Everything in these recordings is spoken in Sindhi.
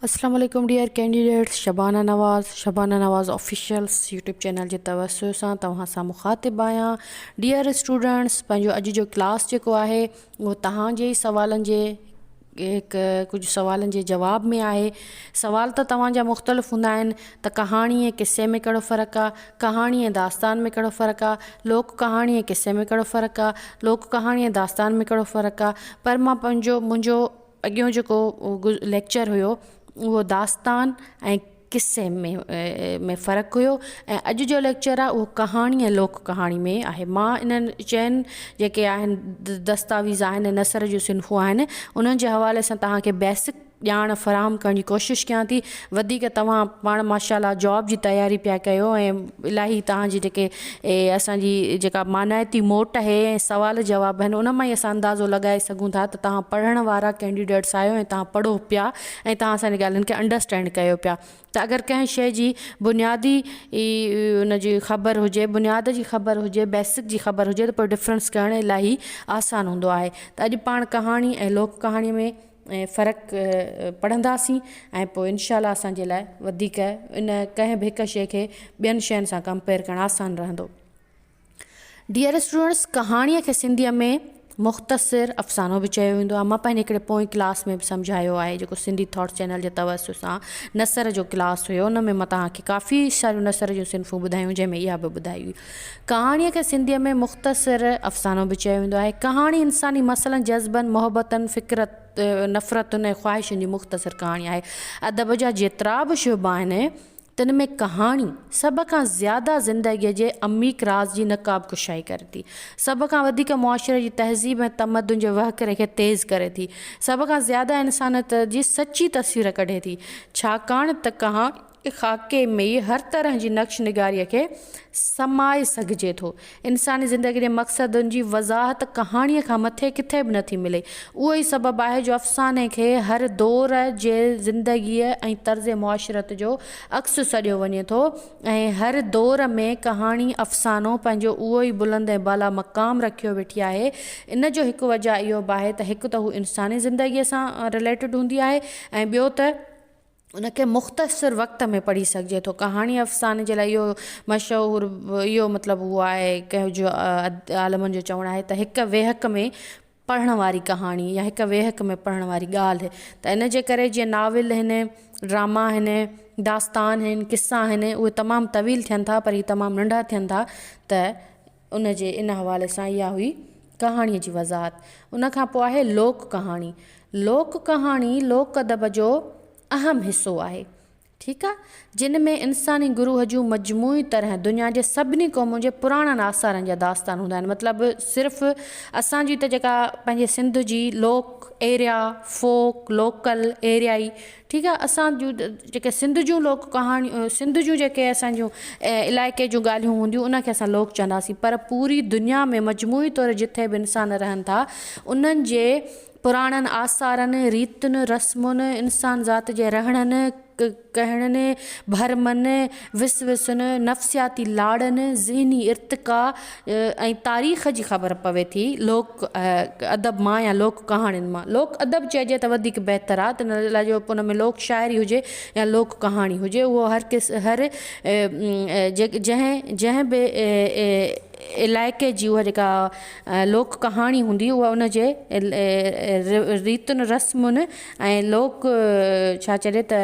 اسلام عليڪم dear candidates Shabana Nawaz Shabana Nawaz officials YouTube channel جي توسط سان توهان سان مخاطب آهيان ڊيئر اسٽوڊنٽس پنهنجو اڄ جو ڪلاس جيڪو آهي اهو توهان جي ئي سوالن جي هڪ ڪجهه سوالن جي جواب ۾ آهي سوال ته توهان جا مختلف هوندا آهن ته ڪهاڻي ۽ قصي ۾ ڪهڙو فرق آهي ڪهاڻي ۽ داستان ۾ ڪهڙو فرق آهي لوڪ ڪهاڻي ۽ قصي ۾ ڪهڙو فرق آهي لوڪ ڪهاڻي ۽ داستان ۾ ڪهڙو فرق آهي پر مان پنهنجو منهنجو اڳيون جيڪو ليڪچر هيو اهو داستان ۽ قصي ۾ ۾ فرق هيو ۽ اڄ جو ليڪچر آهي اهو ڪهاڻي ۽ لوڪ ڪهاڻي ۾ آهي مان انهن چئن جيڪي آهن دستاويز آهن نثر جون صنفون آهن انهن جي حوالي سان توهان کي بيسڪ ڄاڻ فراهم ڪرڻ جي ڪوشش ڪيان ٿي وڌيڪ توهان پاڻ ماشاء الله جاب جي تياري پيا ڪيو ۽ الاهي توهان جي جيڪي اسان جي جيڪا مانائتي موٽ آهي ۽ سوال جواب آهن ان مان ئي اسان اندازو لڳائي سگهون ٿا ته توهان پڙهڻ وارا ڪينڊيڊيٽس آهيو ۽ توهان پڙهو پيا ۽ توهان اسان جي ڳالهين کي انڊرسٽينڊ ڪيو پيا ته اگر ڪنهن شيء جي بنيادي ان جي خبر هجي بنياد جي خبر هجي بيسڪ جي خبر هجي ته پوء ڊفرنس ڪرڻ الاهي آسان هوندو آهي ته اڄ پاڻ ڪهاڻي ۽ لوڪ ڪهاڻي ۾ ۽ فرق پڙهنداسين ۽ پوء انشاء الله اسان جي لاء وڌيڪ ان ڪنهن به هڪ شيء کي ٻين شين سان ڪمپيئر ڪرڻ آسان رهندو. ڊيئر اسٽوڊنٽس ڪهاڻيء کي سنڌيء ۾ مختصر افسانو به چيو ويندو آهي. مان پنهنجي هڪڙي پوئين ڪلاس ۾ به سمجهايو آهي جيڪو سنڌي ٿاٽس چينل جي توسط سان نثر جو ڪلاس هيو ان ۾ مان توهان کي ڪافي ساريون نثر جون صنفون ٻڌايون جنهن ۾ اها به ٻڌائي هئي. ڪهاڻيء کي سنڌيء ۾ مختصر افسانو به چيو ويندو آهي. ڪهاڻي انساني مسئلن، جذبن، محبتن، فڪر، نفرتن ۽ خواهشن جي مختصر ڪهاڻي آهي. ادب جا جيترا به شعبا آهن، تن ۾ ڪهاڻي سڀ کان زياده زندگيء جي عميق راز جي نقاب ڪشائي ڪري ٿي. سڀ کان وڌيڪ معاشري جي تهذيب ۽ تمدن جي وهڪري کي تيز ڪري ٿي. سڀ کان زياده انسانيت جي سچي تصوير ڪڍي ٿي. ڇاڪاڻ ته ڪهاڻي خاڪي ۾ ئي هر طرح جي نقش نگاريء کي سمائي سگهجي ٿو. انساني زندگيء جي مقصدن جي وضاحت ڪهاڻيء کان مٿي ڪٿي به نٿي ملي. اهو ئي سبب آهي جو افساني کي هر دور جي زندگيء ۽ طرز معاشرت جو عڪس سڏيو وڃي ٿو ۽ هر دور ۾ ڪهاڻي، افسانو، پنهنجو اهو ئي بلند ۽ بالا مقام رکيو ويٺي آهي. ان جو هڪ وجه اهو به آهي ته هڪ ته هو انساني زندگيء سان رليٽڊ هوندي آهي ۽ ٻيو ته ان کي مختصر وقت ۾ پڙهي سگهجي ٿو. ڪهاڻي افساني جي لاء اهو مشهور اهو مطلب اهو آهي ڪنهن جو عالمن جو چوڻ آهي ته هڪ ويهڪ ۾ پڙهڻ واري ڪهاڻي يا هڪ ويهڪ ۾ پڙهڻ واري ڳالهه ته ان جي ڪري جيئن ناول آهن ڊراما آهن داستان آهن قصا آهن اهي تمام طويل ٿين ٿا پر هي تمام ننڍا ٿين ٿا ته ان جي ان حوالي سان اها هئي ڪهاڻيء جي وضاحت. ان کان پوء آهي لوڪ ڪهاڻي. لوڪ ڪهاڻي لوڪ ادب جو اهم حصو آهي. ٺيڪ آ. جن ۾ انساني گروهه جون مجموعي طرح دنيا جي سڀني قومن جي پراڻن آثارن جا داستان هوندا آهن. مطلب صرف اسان جي ته جيڪا پنهنجي سنڌ جي لوڪ ايريا، فوڪ، لوڪل، ايريائي، ٺيڪ آ اسان جون جيڪي سنڌ جون لوڪ ڪهاڻيون سنڌ جون جيڪي اسان جون علائقي جون ڳالهيون هونديون ان کي اسان لوڪ چونداسين پر پوري دنيا ۾ مجموعي طور جٿي به انسان رهن ٿا انهن جي پراڻن آثارن ريتن رسمن انسان ذات جي رهڻن ڪهڻن ڀرمن وسوسن نفسياتي لاڙن ذهني ارتقا ۽ تاريخ جي خبر پوي ٿي لوڪ ادب مان يا لوڪ ڪهاڻين مان. لوڪ ادب چئجي ته وڌيڪ بهتر آهي ته ان لاء جو ان ۾ لوڪ شاعري هجي يا لوڪ ڪهاڻي هجي اهو هر ڪس هر جنهن جنهن به علائقي جي اها جيڪا لوڪ ڪهاڻي هوندي اها ان جي ريتن رسمن ۽ لوڪ ڇا چئجي ته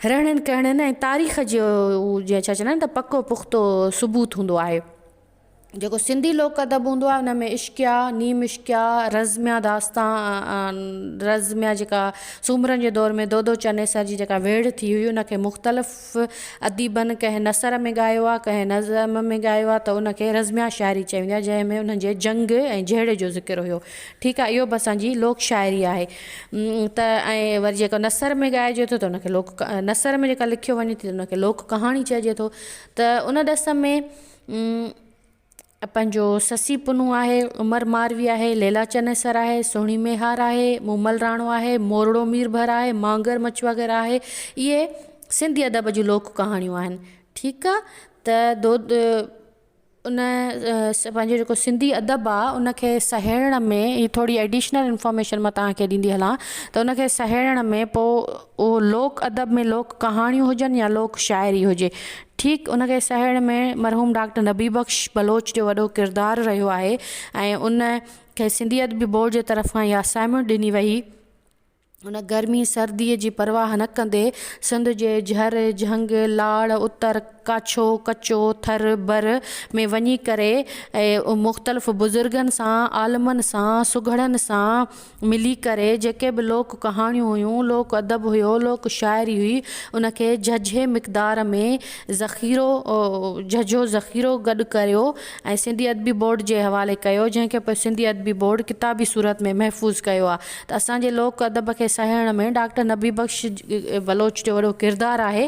رهڻين ڪهڻين ۽ تاريخ جو جيئن ڇا چوندا آهن ته پڪو پختو ثبوت هوندو آهي. جيڪو سنڌي لوڪ ادب هوندو آهي ان ۾ عشقيا، نيم عشقيا، رزميا داستان، رزميا جيڪا سومرن جي دور ۾ دودو چنيسر جي جيڪا ويڙهه ٿي هئي ان کي مختلف اديبن ڪنهن نثر ۾ ڳايو آهي ڪنهن نظم ۾ ڳايو آهي ته ان کي رزميا شاعري چئي ويندي آهي جنهن ۾ انهن جي جنگ ۽ جهيڙي جو ذڪر هيو ٺيڪ آهي اهو به اسان جي لوڪ شاعري آهي ته ۽ وري جيڪو نثر ۾ ڳائجي ٿو ته ان کي لوڪ نثر ۾ جيڪا لکيو وڃي ٿي ته ان کي لوڪ ڪهاڻي چئجي ٿو ته ان ڏس ۾ پنهنجو سسي پنهون آهي، عمر ماروي آهي، ليلا چنيسر آهي، سهڻي ميهار آهي، مومل راڻو آهي، مورڙو ميربحر آهي، مانگر مڇ وغيره آهي. اهي سنڌي ادب جون لوڪ ڪهاڻيون آهن. ٺيڪ آ ته دود. ان پنهنجو جيڪو سنڌي ادب آ ان کي سهيڙڻ ۾ هي ٿوري ايڊيشنل انفارميشن مان توهان کي ڏيندي هلان ته ان کي سهيڙڻ ۾ پوء اهو لوڪ ادب ۾ لوڪ ڪهاڻيون هجن يا لوڪ شاعري هجي ٺيڪ ان کي سهيڙڻ ۾ مرحوم ڊاڪٽر نبي بخش بلوچ جو وڏو ڪردار رهيو آهي ۽ ان کي سنڌي ادبي بورڊ جي طرف کان اها اسائنمينٽ ڏني وئي هن گرمي سرديء جي پرواهه نه ڪندي سنڌ جي جهر، جهنگ، لاڙ، اتر، ڪاڇو، ڪچو، ٿر، بر ۾ وڃي ڪري مختلف بزرگن سان، عالمن سان، سگهڙن سان ملي ڪري جيڪي به لوڪ ڪهاڻيون هيون، لوڪ ادب هيو، لوڪ شاعري هئي، ان کي جهجهي مقدار ۾ ذخيرو جهجهو ذخيرو گڏ ڪريو ۽ سنڌي ادبي بورڊ جي حوالي ڪيو، جنهن کي پوء سنڌي ادبي بورڊ ڪتابي صورت ۾ محفوظ ڪيو آهي. ته اسان جي لوڪ ادب کي سهيڙڻ ۾ ڊاڪٽر نبي بخش بلوچ جو وڏو ڪردار آهي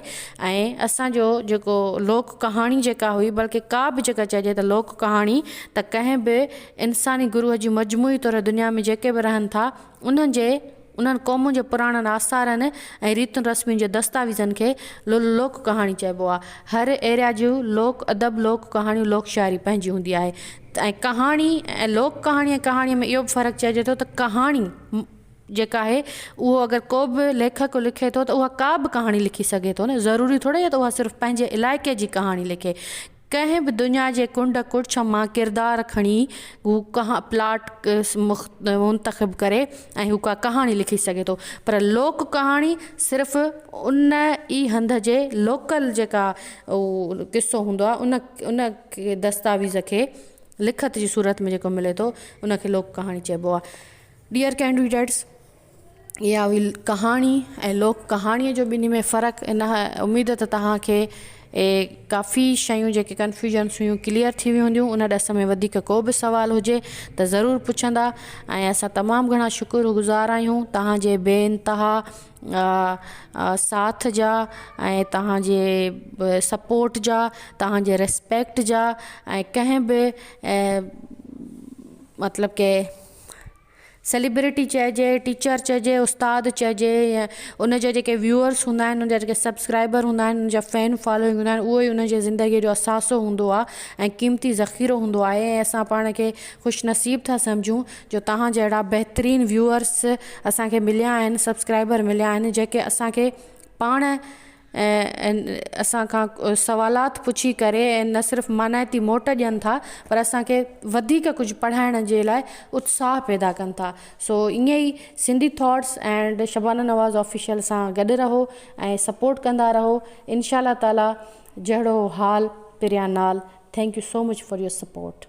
۽ اسان جو جيڪو لوڪ ڪهاڻي جيڪا هئي بلڪه ڪا به جيڪا چئجي ته لوڪ ڪهاڻي ته ڪنهن به انساني گروهه جي مجموعي طور دنيا ۾ جيڪي به رهن ٿا انهن جي انهن قومن جي پراڻن آثارن ۽ ريتن رسمن جي دستاويزن کي لوڪ ڪهاڻي چئبو آهي هر ايريا جون لوڪ ادب لوڪ ڪهاڻيون لوڪ شاعري پنهنجي هوندي آهي ۽ ڪهاڻي ۽ لوڪ ڪهاڻي ۽ ڪهاڻيء ۾ اهو به فرق چئجي ٿو ته ڪهاڻي جيڪا آهي اهو اگر ڪو به ليکڪ لکي ٿو ته اها ڪا به ڪهاڻي لکي سگهي ٿو نه ضروري ٿوري آهي ته اها صرف پنهنجي علائقي جي ڪهاڻي لکي ڪنهن به دنيا جي ڪنڊ ڪڙڇ مان ڪردار کڻي هو ڪها پلاٽ منتخب ڪري ۽ هو ڪا ڪهاڻي لکي سگهي ٿو پر لوڪ ڪهاڻي صرف ان ئي هنڌ جي لوڪل جيڪا قصو هوندو آهي ان ان دستاويز کي لکت جي صورت ۾ جيڪو ملي ٿو ان کي لوڪ ڪهاڻي چئبو آهي. ڊيئر ڪينڊيڊيٽس اها هئي ڪهاڻي ۽ لوڪ ڪهاڻيء جو ٻنهي ۾ فرق ان اميد ته توهان کي ڪافي شيون جيڪي ڪنفيوزنس هيون ڪليئر ٿي ويون هونديون ان ڏس ۾ وڌيڪ ڪو به سوال هجي ته ضرور پڇندا ۽ اسان تمام گهڻا شڪر گذار آهيون توهان جي بي انتها ساٿ جا ۽ توهان جي سپورٽ جا توهان جي ريسپيڪٽ جا ۽ ڪنهن به مطلب ڪي سيليبرٽي چئجي ٽيچر چئجي استاد چئجي يا ان جا جيڪي ويوئرس هوندا آهن ان جا جيڪي سبسڪرائبر هوندا آهن ان جا فين فالوئنگ هوندا آهن اهو ئي ان جي زندگي جو اثاثو هوندو آهي ۽ قيمتي ذخيرو هوندو آهي ۽ اسان پاڻ کي خوش نصيب ٿا سمجهون جو توهان جهڙا بهترين ويوئرس اسان کي مليا آهن سبسڪرائبر مليا آهن جيڪي اسان کي پاڻ اسان کان سوالات پڇي ڪري ۽ نه صرف مانائتي موٽ ڏين ٿا پر اسان کي وڌيڪ ڪجهه پڙهائڻ جي لاء اتساهه پيدا ڪن ٿا سو ائين ئي Sindhi thoughts and Shabana Nawaz official سان گڏ رهو ۽ سپورٽ ڪندا رهو انشاء الله تعالي جهڙو حال پريان نال thank you so much for your support.